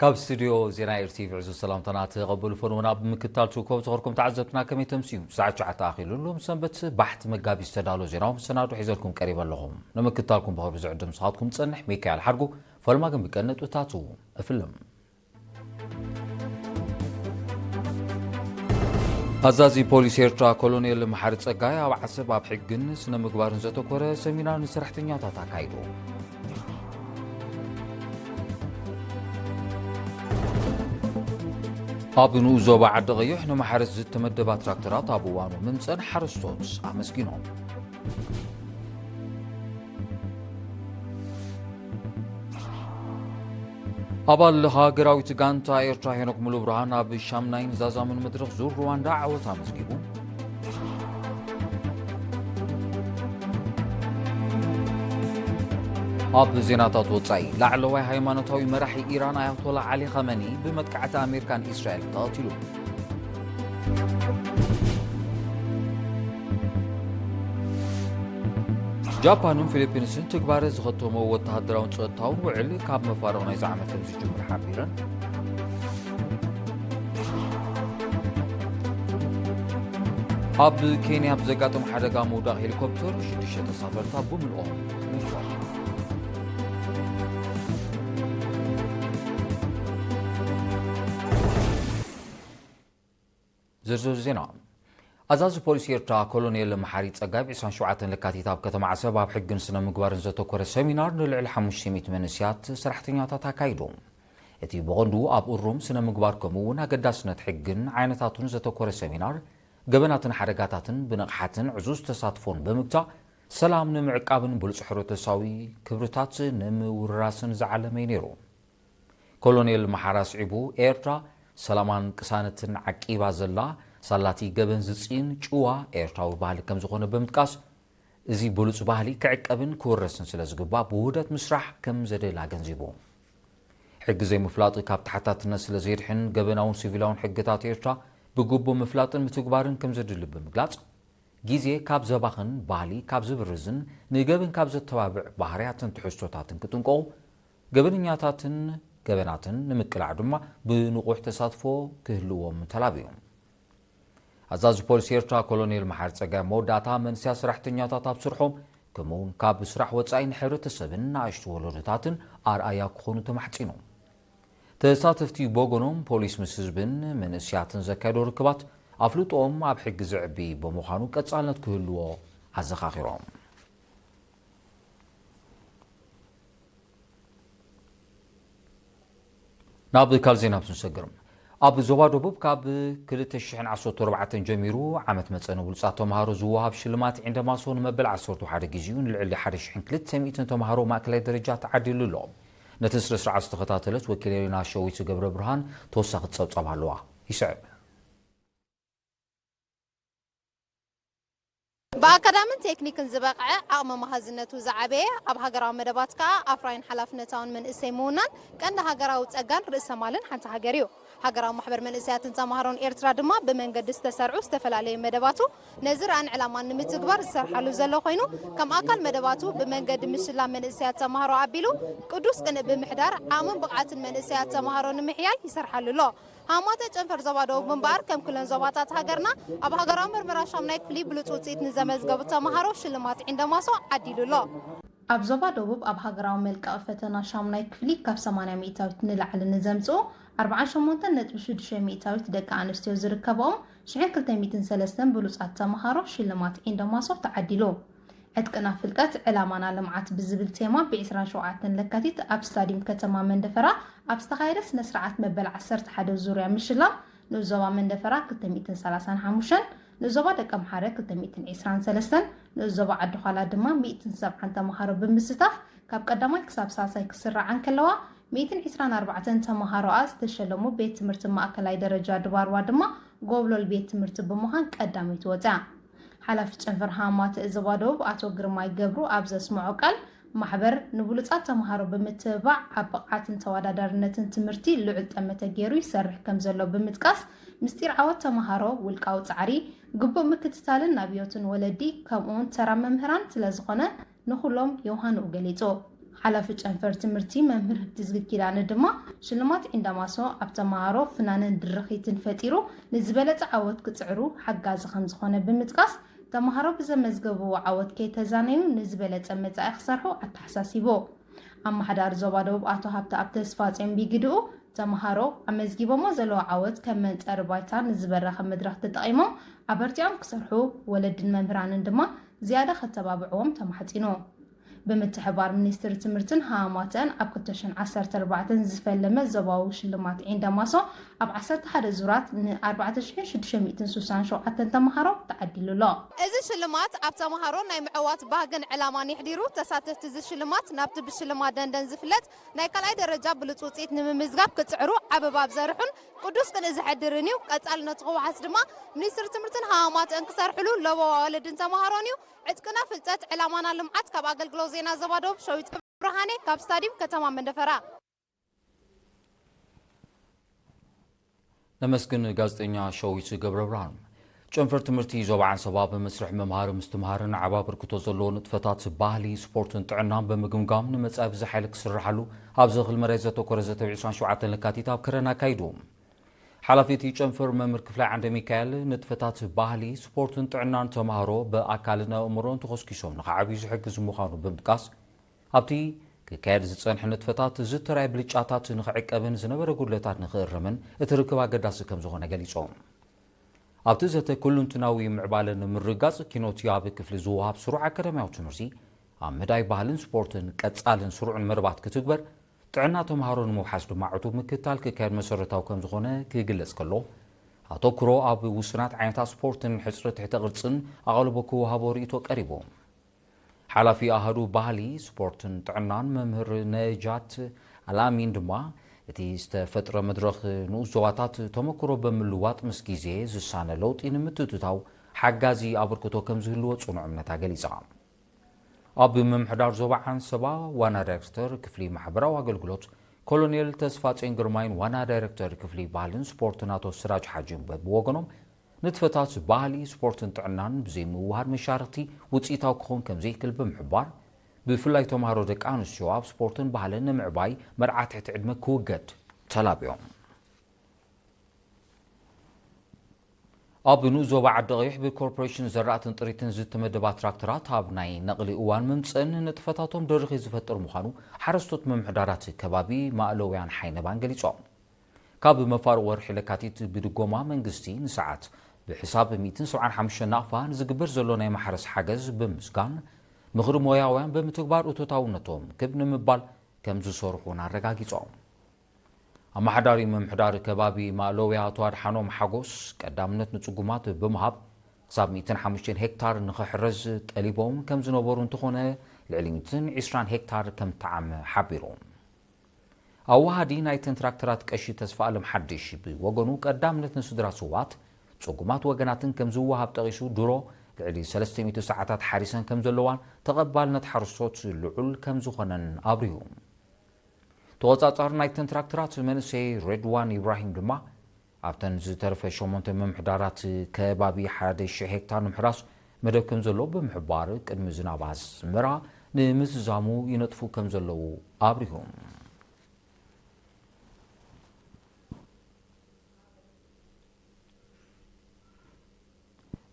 ካብ ስቱድዮ ዜና ኤርቲቪ ዕዙዝ ሰላምታና ተቐበሉ። ፈንውና ብምክታል ትርከቡ ተኸርኩም ተዓዘብትና ከመይ ተምስዩ? ሰዓት ትሽዓተ ኣኺሉ። ሎም ሰንበት ባሕቲ መጋቢት ዝተዳሎ ዜናዊ መሰናዶ ሒዘልኩም ቀሪበ ኣለኹም። ንምክታልኩም ብኸብሪ ዝዕድም ንስኻትኩም ዝጸንሕ ሚካኤል ሓድጉ። ፈለማ ግን ብቀነጥብታቱ እፍልም። ኣዛዚ ፖሊስ ኤርትራ ኮሎኔል መሓሪ ጸጋይ ኣብ ዓሰብ ኣብ ሕግን ስነ ምግባርን ዘተኮረ ሰሚናር ንሰራሕተኛታት ኣካይዱ። ኣብ ንኡስ ዞባ ዓዲ ቐይሕ ንማሕረስ ዝተመደባ ትራክተራት ኣብ እዋኑ ምምጸን ሓረስቶት ኣመስጊኖም። ኣባል ሃገራዊት ጋንታ ኤርትራ ሄኖክ ሙሉብርሃን ኣብ ሻምናይን ዛዛምን መድረኽ ዙር ሩዋንዳ ዓወት ኣመዝጊቡ። ኣብ ዜናታት ወጻኢ፣ ላዕለዋይ ሃይማኖታዊ መራሒ ኢራን ኣያቶላ ዓሊ ኻመኒ ብመጥቃዕቲ ኣሜሪካን እስራኤል ተቐቲሉ። ጃፓንን ፊሊፒንስን ትግባረ ዝኸተሞ ወተሃደራውን ጸጥታውን ውዕል ካብ መፋርቕ ናይዚ ዓመት ከም ዝጅምር ሓቢረን። ኣብ ኬንያ ብዘጋጠመ ሓደጋ ምውዳቕ ሄሊኮፕተር ሽዱሽተ ተሳፈርታ ብምልኦም ሞይቶም። ዝርዝር ዜና። ኣዛዚ ፖሊስ ኤርትራ ኮሎኔል መሓሪ ጸጋይ ብ ዕስራን ሸውዓተን ለካቲት ኣብ ከተማ ዓሰብ ኣብ ሕግን ስነ ምግባርን ዘተኮረ ሰሚናር ንልዕሊ ሓሙሽተ ሚእቲ መንእሰያት ሰራሕተኛታት ኣካይዱ። እቲ ብቐንዱ ኣብ እሩም ስነ ምግባር ከምኡ እውን ኣገዳስነት ሕግን ዓይነታቱን ዘተኮረ ሰሚናር ገበናትን ሓደጋታትን ብንቕሓትን ዕዙዝ ተሳትፎን ብምግታእ ሰላም ንምዕቃብን ብሉጽ ሕብረተሰባዊ ክብርታት ንምውራስን ዝዓለመ እዩ ነይሩ። ኮሎኔል መሓራ ኣስዒቡ፣ ኤርትራ ሰላማን ቅሳነትን ዓቂባ ዘላ ሳላቲ ገበን ዝጽይን ጭዋ ኤርትራዊ ባህሊ ከም ዝኾነ ብምጥቃስ፣ እዚ ብሉጽ ባህሊ ክዕቀብን ክውረስን ስለ ዝግባእ ብውህደት ምስራሕ ከም ዘድሊ ኣገንዚቡ። ሕጊ ዘይምፍላጥ ካብ ተሓታትነት ስለ ዘየድሕን ገበናውን ሲቪላውን ሕግታት ኤርትራ ብግቡእ ምፍላጥን ምትግባርን ከም ዘድሊ ብምግላጽ፣ ግዜ ካብ ዘባኽን ባህሊ ካብ ዝብርዝን ንገበን ካብ ዘተባብዕ ባህርያትን ትሕዝቶታትን ክጥንቀቑ፣ ገበነኛታትን ገበናትን ንምቅላዕ ድማ ብንቑሕ ተሳትፎ ክህልዎም ተላብዩ። ኣዛዚ ፖሊስ ኤርትራ ኮሎኔል መሓሪ ጸጋይ መወዳእታ መንስያ ሰራሕተኛታት ኣብ ስርሖም ከምኡውን ካብ ስራሕ ወጻኢ ንሕብረተሰብን ንኣሽቱ ወለዶታትን ኣርኣያ ክኾኑ ተማሕጺኑ። ተሳተፍቲ ብወገኖም ፖሊስ ምስ ህዝብን መንእስያትን ዘካየዶ ርክባት ኣፍልጦኦም ኣብ ሕጊ ዘዕቢ ብምዃኑ ቀጻልነት ክህልዎ ኣዘኻኺሮም። ናብ ካልእ ዜና ክንሰግር። ኣብ ዞባ ደቡብ ካብ ክልተ ሽሕን ዓሰርተ ኣርባዕተን ጀሚሩ ዓመት መጸ ንብሉጻት ተምሃሮ ዝወሃብ ሽልማት ዒንደማሶ ንመበል ዓሰርተ ሓደ ግዜኡ ንልዕሊ ሓደ ሽሕን ክልተ ሚእትን ተምሃሮ ማእከላይ ደረጃ ተዓዲሉ ኣሎ። ነቲ ስነ ስርዓት ዝተኸታተለት ወኪለና ሸዊት ገብረ ብርሃን ተወሳኺ ጸብጻብ ኣለዋ። ይስዕብ። ብኣካዳምን ቴክኒክን ዝበቕዐ፣ ዓቕሚ መሃዝነቱ ዝዓበየ፣ ኣብ ሃገራዊ መደባት ከኣ ኣፍራይን ሓላፍነታውን መንእሰይ ምውናን ቀንዲ ሃገራዊ ጸጋን ርእሰ ማልን ሓንቲ ሃገር እዩ። ሃገራዊ ማሕበር መንእሰያትን ተማሃሮን ኤርትራ ድማ ብመንገዲ ዝተሰርዑ ዝተፈላለዩ መደባቱ ነዚ ራእን ዕላማን ንምትግባር ዝሰርሓሉ ዘሎ ኮይኑ፣ ከም ኣካል መደባቱ ብመንገዲ ምሽላ መንእሰያት ተማሃሮ ኣቢሉ ቅዱስ ቅንእ ብምሕዳር ዓቕምን ብቕዓትን መንእሰያት ተማሃሮ ንምሕያል ይሰርሓሉ ኣሎ። ሃማተ ጨንፈር ዞባ ደቡብ ምንባር ከም ኩለን ዞባታት ሃገርና ኣብ ሃገራዊ ምርመራ ሻምናይ ክፍሊ ብሉጽ ውጽኢት ንዘመዝገቡ ተማሃሮ ሽልማት ዒንደማሶ ዓዲሉ ኣሎ። ኣብ ዞባ ደቡብ ኣብ ሃገራዊ መልቀቒ ፈተና ሻምናይ ክፍሊ ካብ ሰማንያ ሚእታዊት ንላዕሊ ንዘምጽኡ ኣርብዓን ሸሞንተን ነጥቢ ሽዱሽተ ሚእታዊት ደቂ ኣንስትዮ ዝርከብኦም ሽሕን ክልተ ሚእትን ሰለስተን ብሉጻት ተማሃሮ ሽልማት ዒንደማሶ ተዓዲሉ። ዕጥቅና ፍልጠት፣ ዕላማና ልምዓት ብዝብል ቴማ ብ ዕስራን ሸውዓተን ለካቲት ኣብ ስታድዩም ከተማ መንደፈራ ኣብ ዝተኻየደ ስነ ስርዓት መበል ዓሰርተ ሓደ ዙርያ ምሽላም ንኡስ ዞባ መንደፈራ ክልተ ሚእትን ሰላሳን ሓሙሽተን፣ ንኡስ ዞባ ደቀምሓረ ክልተ ሚእትን ዕስራን ሰለስተን፣ ንኡስ ዞባ ዓዲ ዃላ ድማ ሚእትን ሰብዓን ተምሃሮ ብምስታፍ ካብ ቀዳማይ ክሳብ ሳልሳይ ክስራዓ እንከለዋ፣ ሚእትን ዕስራን ኣርባዕተን ተምሃሮኣ ዝተሸለሙ ቤት ትምህርቲ ማእከላይ ደረጃ ድባርዋ ድማ ጎብለል ቤት ትምህርቲ ብምዃን ቀዳመይቲ ወጽያ። ሓላፊ ጨንፈር ሃማተ ዞባ ደቡብ ኣቶ ግርማይ ገብሩ ኣብ ዘስምዖ ቃል፣ ማሕበር ንብሉጻት ተምሃሮ ብምትብባዕ ኣብ ብቕዓትን ተወዳዳርነትን ትምህርቲ ልዑል ጠመተ ገይሩ ይሰርሕ ከም ዘሎ ብምጥቃስ፣ ምስጢር ዓወት ተምሃሮ ውልቃዊ ጻዕሪ፣ ግቡእ ምክትታልን ኣብዮትን ወለዲ ከምኡውን ተራ መምህራን ስለ ዝኾነ ንኹሎም የውሃንኡ ገሊጹ። ሓላፊ ጨንፈር ትምህርቲ መምህር ህብትዝጊ ኪዳነ ድማ ሽልማት ዒንዳማሶ ኣብ ተምሃሮ ፍናንን ድርኺትን ፈጢሩ ንዝበለጸ ዓወት ክጽዕሩ ሓጋዚ ከም ዝኾነ ብምጥቃስ፣ ተምሃሮ ብዘመዝገብዎ ዓወት ከይተዛነዩ ንዝበለጸ መጻኢ ክሰርሑ ኣተሓሳሲቡ። ኣመሓዳሪ ዞባ ደቡብ ኣቶ ሃብተኣብ ተስፋጽዮን ብግድኡ፣ ተምሃሮ ኣመዝጊቦሞ ዘለዉ ዓወት ከም መንጸሪ ባይታ ንዝበረኸ መድረኽ ተጠቒሞም ኣበርቲዖም ክሰርሑ፣ ወለድን መምህራንን ድማ ዝያዳ ከተባብዕዎም ተማሕጺኑ። ብምትሕብባር ሚኒስትሪ ትምህርትን ሃዋማተን ኣብ ክልተ ሽሕን ዓሰርተ ኣርባዕተን ዝፈለመ ዞባዊ ሽልማት ዒንዳማሶ ኣብ ዓሰርተ ሓደ ዙራት ን ኣርባዕተ ሽሕን ሽዱሽተ ሚእትን ስሳን ሸውዓተን ተምሃሮ ተዓዲሉ ኣሎ። እዚ ሽልማት ኣብ ተምሃሮ ናይ ምዕዋት ባህግን ዕላማን የሕዲሩ። ተሳተፍቲ እዚ ሽልማት ናብቲ ብሽልማት ደንደን ዝፍለጥ ናይ ካልኣይ ደረጃ ብሉጽ ውጽኢት ንምምዝጋብ ክጽዕሩ ዓበባ ኣብ ዘርሑን ቅዱስ ቅንኢ ዘሕድርን እዩ። ቀጻልነቱ ክወሓስ ድማ ሚኒስትሪ ትምህርትን ሃዋማተን ክሰርሕሉ ለበዋ ወለድን ተምሃሮን እዩ። ዕጥቅና ፍልጠት፣ ዕላማና ልምዓት። ካብ ኣገልግሎት ዜና ዞባ ደቡብ ሸዊት ብርሃኔ ካብ ስታዲየም ከተማ መንደፈራ። ነመስግን ጋዜጠኛ ሸዊት ገብረብርሃን። ጨንፈር ትምህርቲ ዞባ ዓንሰባ ብመስርሕ ምምሃር ምስትምሃርን ዓቢ ኣበርክቶ ዘለዎ ንጥፈታት ባህሊ፣ ስፖርትን ጥዕናን ብምግምጋም ንመጻኢ ብዝሓ ሓይሊ ክስርሓሉ ኣብ ዝኽእል መሬት ዘተኮረ ዘተ ብ ዕስራን ሸውዓተን ለካቲት ኣብ ከረን ኣካይዱ። ሓላፊ እቲ ጨንፈር መምህር ክፍላይ ዓንደ ሚካኤል፣ ንጥፈታት ባህሊ፣ ስፖርትን ጥዕናን ተምሃሮ ብኣካልን ኣእምሮን ተኾስኪሶም ንኽዓብዩ ዝሕግዝ ምዃኑ ብምጥቃስ፣ ኣብቲ ክካየድ ዝጸንሐ ንጥፈታት ዝተራእየ ብልጫታት ንኽዕቀብን ዝነበረ ጉድለታት ንኽእረምን እቲ ርክብ ኣገዳሲ ከም ዝኾነ ገሊጾም። ኣብቲ ዘተ ኩሉንትናዊ ምዕባለ ንምርግጋጽ ኪኖት ኣብ ክፍሊ ዝወሃብ ስሩዕ ኣካዳሚያዊ ትምህርቲ ኣብ መዳይ ባህልን ስፖርትን ቀጻልን ስሩዕን መደባት ክትግበር፣ ጥዕና ተምሃሮ ንምውሓስ ድማ ዕቱብ ምክትታል ክካየድ መሰረታዊ ከም ዝኾነ ክግለጽ ከሎ፣ ኣተኩሮ ኣብ ውሱናት ዓይነታት ስፖርትን ሕጽሪ ትሕተ ቅርጽን ኣቓልቦ ክወሃቦ ርእይቶ ቀሪቡ። ሓላፊ ኣሃዱ ባህሊ፣ ስፖርትን ጥዕናን መምህር ነጃት ኣልኣሚን ድማ፣ እቲ ዝተፈጥረ መድረኽ ንኡስ ዞባታት ተመክሮ ብምልዋጥ ምስ ግዜ ዝሳነ ለውጢ ንምትእትታው ሓጋዚ ኣበርክቶ ከም ዝህልዎ ጽኑዕ እምነታ ገሊጻ። ኣብ ምምሕዳር ዞባ ዓንሰባ ዋና ዳይሬክተር ክፍሊ ማሕበራዊ ኣገልግሎት ኮሎኔል ተስፋጽዮን ግርማይን ዋና ዳይሬክተር ክፍሊ ባህልን ስፖርትን ኣቶ ስራጅ ሓጂን በብወገኖም፣ ንጥፈታት ባህሊ፣ ስፖርትን ጥዕናን ብዘይምውህሃድ መሻርኽቲ ውጽኢታዊ ክኸውን ከም ዘይክእል ብምሕባር፣ ብፍላይ ተምሃሮ ደቂ ኣንስትዮ ኣብ ስፖርትን ባህልን ንምዕባይ መርዓ ትሕቲ ዕድመ ክውገድ ተላብዮም። ኣብ ንኡስ ዞባ ዓዲ ቀይሕ ብኮርፖሬሽን ዘራእትን ጥሪትን ዝተመደባ ትራክተራት ኣብ ናይ ነቕሊ እዋን ምምፅእን ንጥፈታቶም ደርኺ ዝፈጥር ምዃኑ ሓረስቶት ምምሕዳራት ከባቢ ማእለውያን ሓይነባን ገሊጾም። ካብ መፋርቕ ወርሒ ለካቲት ብድጎማ መንግስቲ ንሰዓት ብሕሳብ ሚእትን ሰብዓን ሓሙሽተን ናቕፋ ንዝግበር ዘሎ ናይ ማሕረስ ሓገዝ ብምስጋን፣ ምኽሪ ሞያውያን ብምትግባር እቶታውነቶም ክብ ንምባል ከም ዝሰርሑ እውን ኣረጋጊጾም። ኣመሓዳሪ ምምሕዳር ከባቢ ማእለውያ ኣቶ ኣድሓኖም ሓጎስ፣ ቀዳምነት ንጽጉማት ብምሃብ ክሳብ ሚእትን ሓሙሽተን ሄክታር ንኽሕረዝ ጠሊቦም ከም ዝነበሩ እንተኾነ፣ ልዕሊ ሚእትን ዕስራን ሄክታር ከም ተዓመ ሓቢሩ። ኣዋሃዲ ናይተን ትራክተራት ቀሺ ተስፋኣለም ሓድሽ ብወገኑ፣ ቀዳምነት ንስድራ ስውኣት ጽጉማት ወገናትን ከም ዝወሃብ ጠቒሱ፣ ድሮ ልዕሊ ሰለስተ ሚእቲ ሰዓታት ሓሪሰን ከም ዘለዋን ተቐባልነት ሓረስቶት ልዑል ከም ዝኾነን ኣብሪሁ። ተቖጻጻሪ ናይተን ትራክተራት መንእሰይ ሬድዋን ኢብራሂም ድማ፣ ኣብተን ዝተረፈ ሸሞንተ ምምሕዳራት ከባቢ ሓደ ሽሕ ሄክታር ንምሕራስ መደብ ከም ዘሎ ብምሕባር፣ ቅድሚ ዝናብ ኣዝመራ ንምዝዛሙ ይነጥፉ ከም ዘለዉ ኣብሪሁ።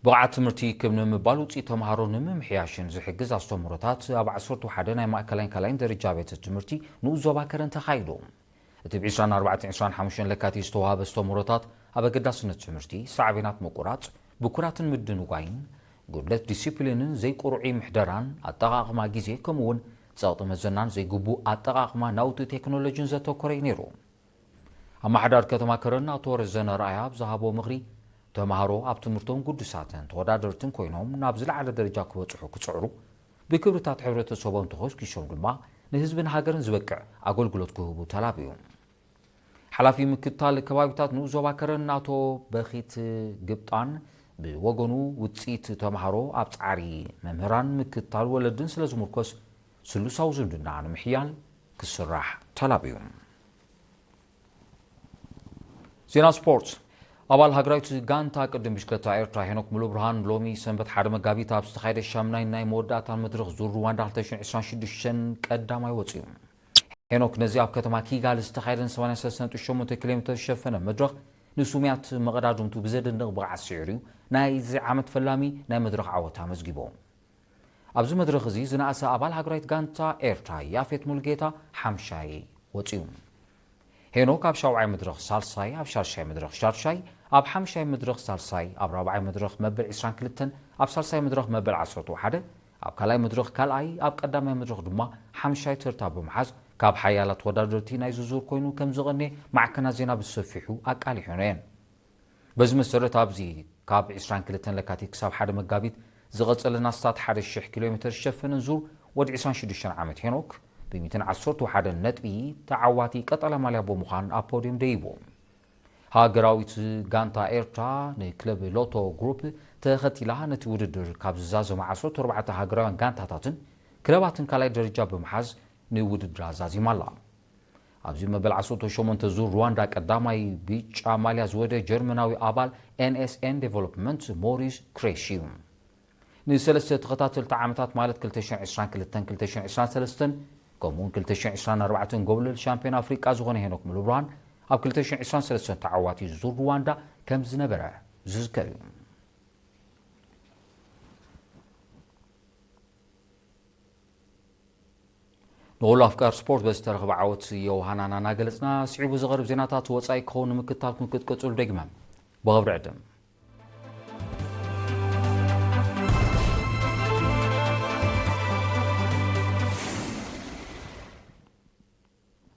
ብቕዓት ትምህርቲ ክብ ንምባል ውፅኢት ተምሃሮ ንምምሕያሽን ዝሕግዝ ኣስተምህሮታት ኣብ ዓሰርተ ሓደ ናይ ማእከላይን ካልኣይን ደረጃ ቤት ትምህርቲ ንኡስ ዞባ ከረን ተኻይዱ። እቲ ብ ዕስራን ኣርባዕተን ዕስራን ሓሙሽተን ለካቲት ዝተዋህበ ኣስተምህሮታት ኣብ ኣገዳስነት ትምህርቲ፣ ሳዕቤናት ምቁራፅ፣ ብኩራትን ምድንጓይን፣ ጉድለት ዲሲፕሊንን ዘይቁሩዒ ምሕደራን፣ ኣጠቓቕማ ግዜ ከምኡ እውን ጸቕጢ መዘናን ዘይግቡእ ኣጠቓቕማ ናውቲ ቴክኖሎጂን ዘተኮረ እዩ ነይሩ። ኣመሓዳሪ ከተማ ከረን ኣቶ ረዘነ ረኣያ ኣብ ዝሃቦ ምኽሪ፣ ተምሃሮ ኣብ ትምህርቶም ግዱሳትን ተወዳደርትን ኮይኖም ናብ ዝለዓለ ደረጃ ክበጽሑ ክጽዕሩ፣ ብክብርታት ሕብረተሰቦም ተኾስኪሶም ድማ ንህዝብን ሃገርን ዝበቅዕ ኣገልግሎት ክህቡ ተላብዩ። ሓላፊ ምክትታል ከባቢታት ንኡስ ዞባ ከረን ኣቶ በኺት ግብጣን ብወገኑ፣ ውጽኢት ተምሃሮ ኣብ ጻዕሪ መምህራን ምክትታል ወለድን ስለ ዝምርኮስ፣ ስሉሳዊ ዝምድና ንምሕያል ክስራሕ ተላብዩ። ዜና ስፖርት። ኣባል ሃገራዊት ጋንታ ቅድም ብሽክለታ ኤርትራ ሄኖክ ሙሉብርሃን ሎሚ ሰንበት ሓደ መጋቢት ኣብ ዝተኻየደ ሻምናይ ናይ መወዳእታ መድረኽ ዙር ሩዋንዳ ክልተ ሽሕን ዕስራን ሽዱሽተን ቀዳማይ ወጺኡ። ሄኖክ ነዚ ኣብ ከተማ ኪጋሊ ዝተኻየደ ሰማንያን ሰለስተን ነጥቢ ሸሞንተ ኪሎ ሜትር ዝሸፈነ መድረኽ ንስሙያት መቐዳድምቱ ብዘደንቕ ብቕዓት ስዒሩ እዩ ናይዚ ዓመት ፈላሚ ናይ መድረኽ ዓወት ኣመዝጊቡ። ኣብዚ መድረኽ እዚ ዝነኣሰ ኣባል ሃገራዊት ጋንታ ኤርትራ ያፌት ሙሉጌታ ሓምሻይ ወጺኡ። ሄኖክ ኣብ ሻውዓይ መድረኽ ሳልሳይ፣ ኣብ ሻድሻይ መድረኽ ሻድሻይ፣ ኣብ ሓምሻይ መድረኽ ሳልሳይ፣ ኣብ ራብዓይ መድረኽ መበል ዕስራን ክልተን፣ ኣብ ሳልሳይ መድረኽ መበል ዓሰርተ ሓደ፣ ኣብ ካልኣይ መድረኽ ካልኣይ፣ ኣብ ቀዳማይ መድረኽ ድማ ሓምሻይ ተርታ ብምሓዝ ካብ ሓያላት ተወዳደርቲ ናይ ዝዙር ኮይኑ ከም ዝቐንየ ማዕከናት ዜና ብሰፊሑ ኣቃሊሖን እየን። በዚ መሰረት ኣብዚ ካብ ዕስራን ክልተን ለካቲት ክሳብ ሓደ መጋቢት ዝቐጸለን ኣስታት ሓደ ሽሕ ኪሎ ሜትር ዝሸፈነን ዙር ወዲ ዕስራን ሽዱሽተን ዓመት ሄኖክ ብሚእትን ዓሰርተ ሓደን ነጥቢ ተዓዋቲ ቀጠልያ ማልያ ብምዃን ኣብ ፖድዮም ደይቡ። ሃገራዊት ጋንታ ኤርትራ ንክለብ ሎቶ ግሩፕ ተኸቲላ ነቲ ውድድር ካብ ዝዛዘሙ ዓሰርተ ኣርባዕተ ሃገራውያን ጋንታታትን ክለባትን ካልኣይ ደረጃ ብምሓዝ ንውድድራ ዛዚማ ኣላ። ኣብዚ መበል ዓሰርተ ሸሞንተ ዙር ሩዋንዳ ቀዳማይ ብጫ ማልያ ዝወደ ጀርመናዊ ኣባል ኤንኤስኤን ዴቨሎፕመንት ሞሪስ ክሬሽ እዩ። ንሰለስተ ተኸታተልቲ ዓመታት ማለት ክልተ ሽሕን ዕስራን ክልተን ክልተ ሽሕን ዕስራን ሰለስተን ከምኡውን ክልተ ሽሕን ዕስራን ኣርባዕተን ጎብለል ሻምፒዮን ኣፍሪቃ ዝኾነ ሄኖክ ሙሉብርሃን ኣብ ክልተ ሽሕን ዕስራን ሰለስተን ተዓዋቲ ዙር ሩዋንዳ ከም ዝነበረ ዝዝከር እዩ። ንኹሉ ኣፍቃር ስፖርት በዚ ዝተረኽበ ዓወት የውሃናና እናገለጽና፣ ስዒቡ ዝቐርብ ዜናታት ወጻኢ ክኸውን ንምክትታልኩም ክትቀጽሉ ደግመ ብኽብሪ ዕድም።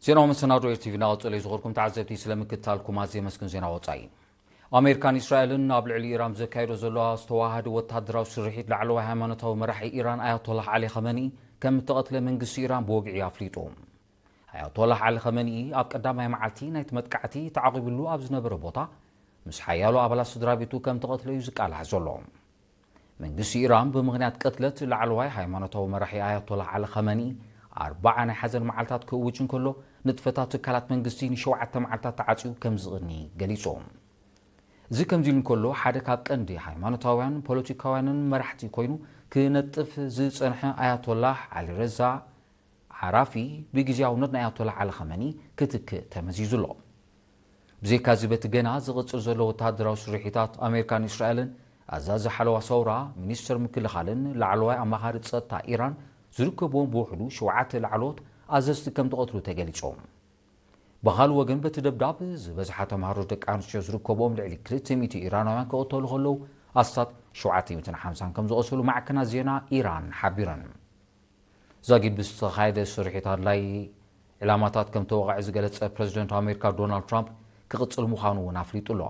ዜናዊ መሰናዶ ኤርቲቪ እናቐጸለ እዩ። ዝኸርኩም ተዓዘብቲ ስለምክትታልኩም ኣዝየ የመስግን። ዜና ወጻኢ። ኣሜሪካን እስራኤልን ኣብ ልዕሊ ኢራን ዘካየዶ ዘለዋ ዝተዋሃደ ወታደራዊ ስርሒት ላዕለዋይ ሃይማኖታዊ መራሒ ኢራን ኣያቶላህ ዓሊ ኸመኒ ከም እተቐትለ መንግስቲ ኢራን ብወግዒ ኣፍሊጡ። ኣያቶላህ ዓሊ ኸመኒ ኣብ ቀዳማይ መዓልቲ ናይቲ መጥቃዕቲ ተዓቒብሉ ኣብ ዝነበረ ቦታ ምስ ሓያሎ ኣባላት ስድራ ቤቱ ከም ተቐትለ እዩ ዝቃላሕ ዘሎ። መንግስቲ ኢራን ብምኽንያት ቅትለት ላዕለዋይ ሃይማኖታዊ መራሒ ኣያቶላህ ዓሊ ኸመኒ ኣርባዓ ናይ ሓዘን መዓልታት ክእውጅ እንከሎ፣ ንጥፈታት ትካላት መንግስቲ ንሸውዓተ መዓልታት ተዓጽዩ ከም ዝቕኒ ገሊጹ። እዚ ከምዚ ኢሉ እንከሎ፣ ሓደ ካብ ቀንዲ ሃይማኖታውያን ፖለቲካውያንን መራሕቲ ኮይኑ ክነጥፍ ዝጸንሐ ኣያቶላህ ዓሊ ረዛ ዓራፊ ብግዜያውነት ናይ ኣያቶላህ ዓሊ ኸመኒ ክትክእ ተመዚዙ ኣሎ። ብዘይካዚ በቲ ገና ዝቕጽል ዘሎ ወተሃደራዊ ስርሒታት ኣሜሪካን እስራኤልን ኣዛዚ ሓለዋ ሰውራ፣ ሚኒስተር ምክልኻልን ላዕለዋይ ኣማኻሪ ጸጥታ ኢራን ዝርከብዎም ብውሕዱ ሸውዓተ ላዕለዎት ኣዘዝቲ ከም ተቐትሉ ተገሊጾም። ብኻልእ ወገን በቲ ደብዳብ ዝበዝሓ ተምሃሮ ደቂ ኣንስትዮ ዝርከብዎም ልዕሊ ክልተ ሚእቲ ኢራናውያን ክቕተሉ ከለዉ ኣስታት ሸውዓተ ሚእትን ሓምሳን ከም ዝቖሰሉ ማዕከናት ዜና ኢራን ሓቢረን። ዛጊድ ብዝተኻየደ ስርሒት ኣድላይ ዕላማታት ከም ተወቓዒ ዝገለጸ ፕረዚደንት ኣሜሪካ ዶናልድ ትራምፕ ክቕጽል ምዃኑ እውን ኣፍሊጡ ኣሎ።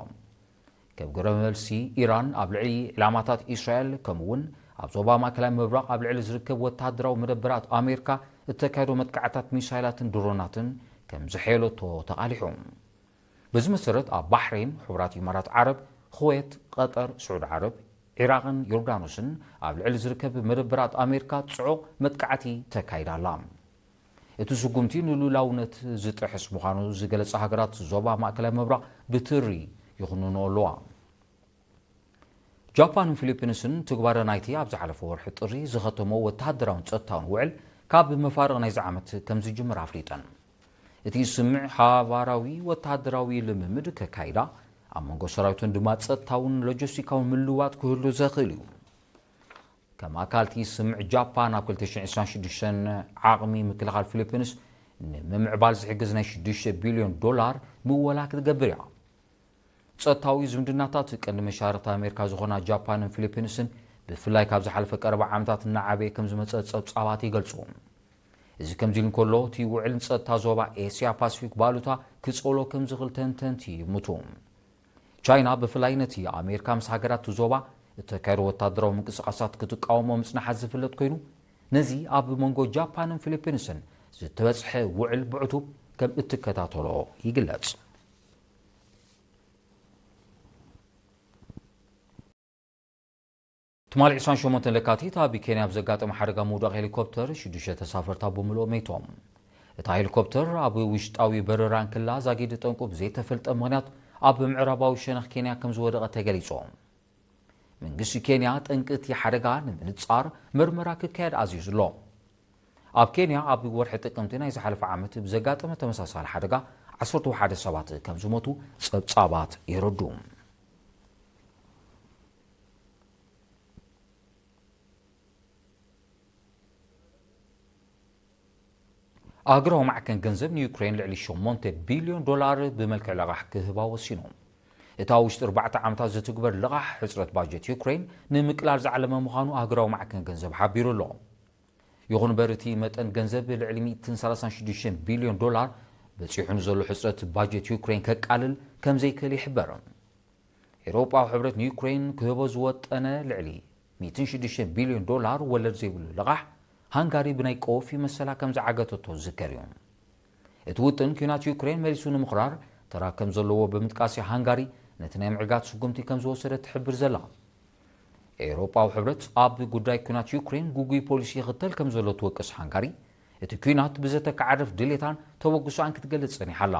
ከም ግብረ መልሲ ኢራን ኣብ ልዕሊ ዕላማታት እስራኤል ከምኡ እውን ኣብ ዞባ ማእከላይ ምብራቕ ኣብ ልዕሊ ዝርከብ ወተሃደራዊ መደበራት ኣሜሪካ እተካየዶ መጥቃዕታት ሚሳይላትን ድሮናትን ከም ዝሐየለቶ ተቓሊሑ። በዚ መሰረት ኣብ ባሕሬን፣ ሕቡራት ኢማራት ዓረብ፣ ኹዌት፣ ቐጠር፣ ስዑድ ዓረብ፣ ዒራቕን ዮርዳኖስን ኣብ ልዕሊ ዝርከብ መደበራት ኣሜሪካ ጽዑቕ መጥቃዕቲ ተካይዳ ኣላ። እቲ ስጉምቲ ንልኡላውነት ዝጥሕስ ምዃኑ ዝገለጻ ሃገራት ዞባ ማእከላይ ምብራቕ ብትሪ ይኹንንኦ ኣለዋ። ጃፓንን ፊሊፒንስን ትግባረ ናይቲ ኣብ ዝሓለፈ ወርሒ ጥሪ ዝኸተሞ ወተሃደራውን ጸጥታውን ውዕል ካብ መፋርቕ ናይዚ ዓመት ከም ዝጅምር ኣፍሊጠን። እቲ ስምምዕ ሓባራዊ ወተሃደራዊ ልምምድ ከካይዳ፣ ኣብ መንጎ ሰራዊትን ድማ ጸጥታውን ሎጂስቲካውን ምልውዋጥ ክህሉ ዘኽእል እዩ። ከም ኣካል እቲ ስምምዕ ጃፓን ኣብ ክልተ ሽሕን ዕስራን ሽዱሽተን ዓቕሚ ምክልኻል ፊሊፒንስ ንምምዕባል ዝሕግዝ ናይ ሽዱሽተ ቢልዮን ዶላር ምወላ ክትገብር እያ። ጸጥታዊ ዝምድናታት ቀንዲ መሻርኽቲ ኣሜሪካ ዝኾና ጃፓንን ፊሊፒንስን ብፍላይ ካብ ዝሓለፈ ቀረባ ዓመታት እናዓበየ ከም ዝመጸ ጸብጻባት ይገልጹ። እዚ ከምዚ ኢሉ እንከሎ፣ እቲ ውዕል ንጸጥታ ዞባ ኤስያ ፓሲፊክ ባሉታ ክጸሎ ከም ዝኽእል ተንተንቲ ይምቱ። ቻይና ብፍላይ ነቲ ኣሜሪካ ምስ ሃገራት እቲ ዞባ እተካየዶ ወታደራዊ ምንቅስቓሳት ክትቃወሞ ምጽናሓ ዝፍለጥ ኮይኑ፣ ነዚ ኣብ መንጎ ጃፓንን ፊሊፒንስን ዝተበጽሐ ውዕል ብዕቱብ ከም እትከታተሎ ይግለጽ። ትማሊ ዕስራን ሸሞንተን ለካቲት ኣብ ኬንያ ብዘጋጠመ ሓደጋ ምውዳቕ ሄሊኮፕተር ሽዱሽተ ተሳፈርታ ብምልኦም መይቶም። እታ ሄሊኮፕተር ኣብ ውሽጣዊ በረራ እንክላ ዛጊድ ጠንቁ ብዘይተፈልጠ ምኽንያት ኣብ ምዕራባዊ ሸነኽ ኬንያ ከም ዝወደቐ ተገሊጹ። መንግስቲ ኬንያ ጠንቂ እቲ ሓደጋ ንምንጻር ምርመራ ክካየድ ኣዚዙ ኣሎ። ኣብ ኬንያ ኣብ ወርሒ ጥቅምቲ ናይ ዝሓለፈ ዓመት ብዘጋጠመ ተመሳሳሊ ሓደጋ ዓሰርተ ሓደ ሰባት ከም ዝሞቱ ጸብጻባት የረድኡ። ኣህጉራዊ ማዕከን ገንዘብ ንዩክሬን ልዕሊ ሸሞንተ ቢልዮን ዶላር ብመልክዕ ለቓሕ ክህባ ወሲኑ። እቲ ኣብ ውሽጢ ኣርባዕተ ዓመታት ዝትግበር ለቓሕ ሕጽረት ባጀት ዩክሬን ንምቅላል ዝዓለመ ምዃኑ ኣህጉራዊ ማዕከን ገንዘብ ሓቢሩ ኣሎ። ይኹን እምበር እቲ መጠን ገንዘብ ልዕሊ ሚእትን ሰላሳን ሽዱሽተን ቢልዮን ዶላር በጺሑ ንዘሎ ሕጽረት ባጀት ዩክሬን ከቃልል ከም ዘይክእል ይሕበር። ኤውሮጳዊ ሕብረት ንዩክሬን ክህቦ ዝወጠነ ልዕሊ ሚእትን ሽዱሽተን ቢልዮን ዶላር ወለድ ዘይብሉ ልቓሕ ሃንጋሪ ብናይ ቀወፊ መሰላ ከም ዝዓገተቶ ዝዝከር እዩ። እቲ ውጥን ኲናት ዩክሬን መሊሱ ንምኽራር ተራ ከም ዘለዎ ብምጥቃስ ሃንጋሪ ነቲ ናይ ምዕጋት ስጉምቲ ከም ዝወሰደት ትሕብር ዘላ። ኤውሮጳዊ ሕብረት ኣብ ጉዳይ ኲናት ዩክሬን ግጉይ ፖሊሲ ይኽተል ከም ዘሎ ትወቅስ ሃንጋሪ፣ እቲ ኲናት ብዘተካዕርፍ ድሌታን ተበግሶኣን ክትገልጽ ጸኒሓ ኣላ።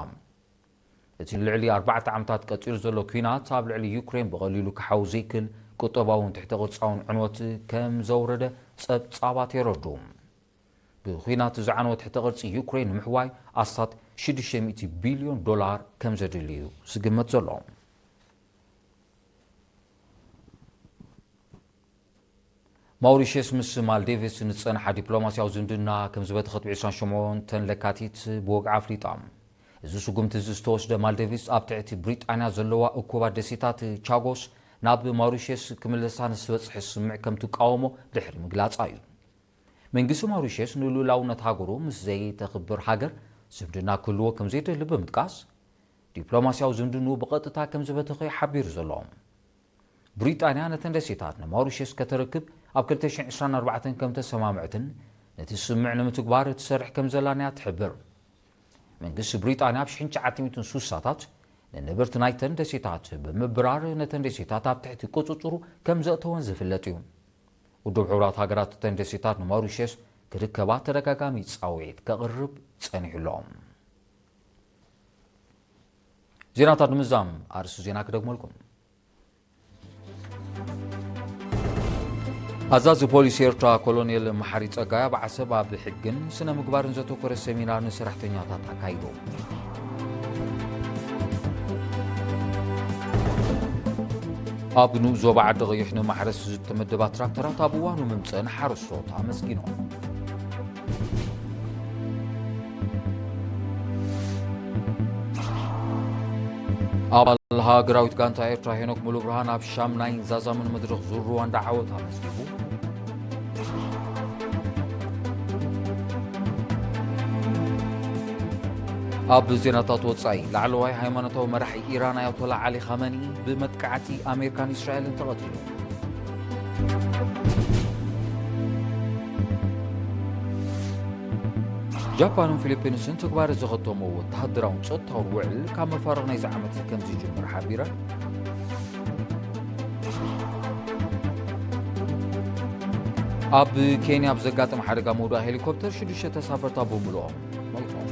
እቲ ልዕሊ ኣርባዕተ ዓመታት ቀጺሉ ዘሎ ኲናት ኣብ ልዕሊ ዩክሬን ብቐሊሉ ክሓዊ ዘይክል ቁጠባውን ትሕተ ቅርጻውን ዕንወት ከም ዘውረደ ጸብጻባት የረድኡ። ብኲናት ዝዓነወ ትሕተ ቅርጺ ዩክሬን ንምሕዋይ ኣስታት ሽዱሽተ ሚእቲ ቢልዮን ዶላር ከም ዘድሊ እዩ ዝግመት ዘሎ። ማውሪሽስ ምስ ማልዴቪስ ንዝጸንሓ ዲፕሎማስያዊ ዝምድና ከም ዝበተኸት ብ ዕስራን ሸሞንተን ለካቲት ብወግዒ ኣፍሊጣ። እዚ ስጉምቲ እዚ ዝተወስደ ማልዴቪስ ኣብ ትሕቲ ብሪጣንያ ዘለዋ እኩባት ደሴታት ቻጎስ ናብ ማውሪሽስ ክምለሳ ንዝበጽሐ ስምምዕ ከም ትቃወሞ ድሕሪ ምግላጻ እዩ። መንግስቲ ማውሪሽስ ንልኡላውነት ሃገሩ ምስ ዘይተኽብር ሃገር ዝምድና ክህልዎ ከም ዘይደሊ ብምጥቃስ፣ ዲፕሎማስያዊ ዝምድንኡ ብቐጥታ ከም ዝበተኸ እዩ ሓቢሩ ዘሎ። ብሪጣንያ ነተን ደሴታት ንማውሪሽስ ከተረክብ ኣብ ክልተ ሽሕን ዕስራን ኣርባዕተን ከም ተሰማምዐትን ነቲ ስምምዕ ንምትግባር ትሰርሕ ከም ዘላን እያ ትሕብር። መንግስቲ ብሪጣንያ ኣብ ሽሕን ትሽዓተ ሚእትን ስሳታት ንነበርቲ ናይተን ደሴታት ብምብራር ነተን ደሴታት ኣብ ትሕቲ ቁጽጽሩ ከም ዘእተወን ዝፍለጥ እዩ። ውድብ ሕቡራት ሃገራት እተን ደሴታት ንማውሪሽስ ክርከባ ተደጋጋሚ ጻውዒት ከቕርብ ጸኒሑ ኣሎ። ዜናታት ንምዛም ኣርእስቲ ዜና ክደግመልኩም። ኣዛዚ ፖሊስ ኤርትራ ኮሎኔል መሓሪ ጸጋይ ኣብ ዓሰብ ኣብ ሕግን ስነ ምግባርን ዘተኮረ ሰሚናር ንሰራሕተኛታት ኣካይዱ። ኣብ ንኡስ ዞባ ዓዲ ቀይሕ ንማሕረስ ዝተመደባ ትራክተራት ኣብ እዋኑ ምምፀአን ሓረስቶት ኣመስጊኖም። ኣባል ሃገራዊት ጋንታ ኤርትራ ሄኖክ ሙሉብርሃን ኣብ ሻምናይን ዛዛምን መድረኽ ዙር ሩዋንዳ ዓወት ኣመዝጊቡ። ኣብ ዜናታት ወጻኢ፣ ላዕለዋይ ሃይማኖታዊ መራሒ ኢራን ኣያቶላ ዓሊ ኻመኒ ብመጥቃዕቲ ኣሜሪካን እስራኤልን ተቐቲሉ። ጃፓንን ፊሊፒንስን ተግባር ዘኸተሞ ወተሃደራውን ጸጥታውን ውዕል ካብ መፋርቕ ናይዚ ዓመት ከም ዝጅምር ሓቢረን። ኣብ ኬንያ ኣብ ዘጋጠመ ሓደጋ መውደቒ ሄሊኮፕተር ሽዱሽተ ተሳፈርታ ብምሉኦም ሞይቶም።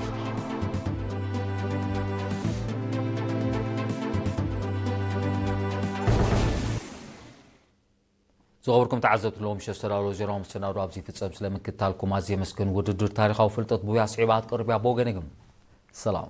ዝኸበርኩም ተዓዘብቲ፣ ሎም ምሸት ዝተዳለወ ዜናዊ መሰናዶ ኣብዚ ይፍጸም። ስለ ምክትታልኩም ኣዝየ የመስግን። ውድድር ታሪኻዊ ፍልጠት ብውያ ስዒባ ክትቀርብ እያ። ብወገነይ ግን ሰላም።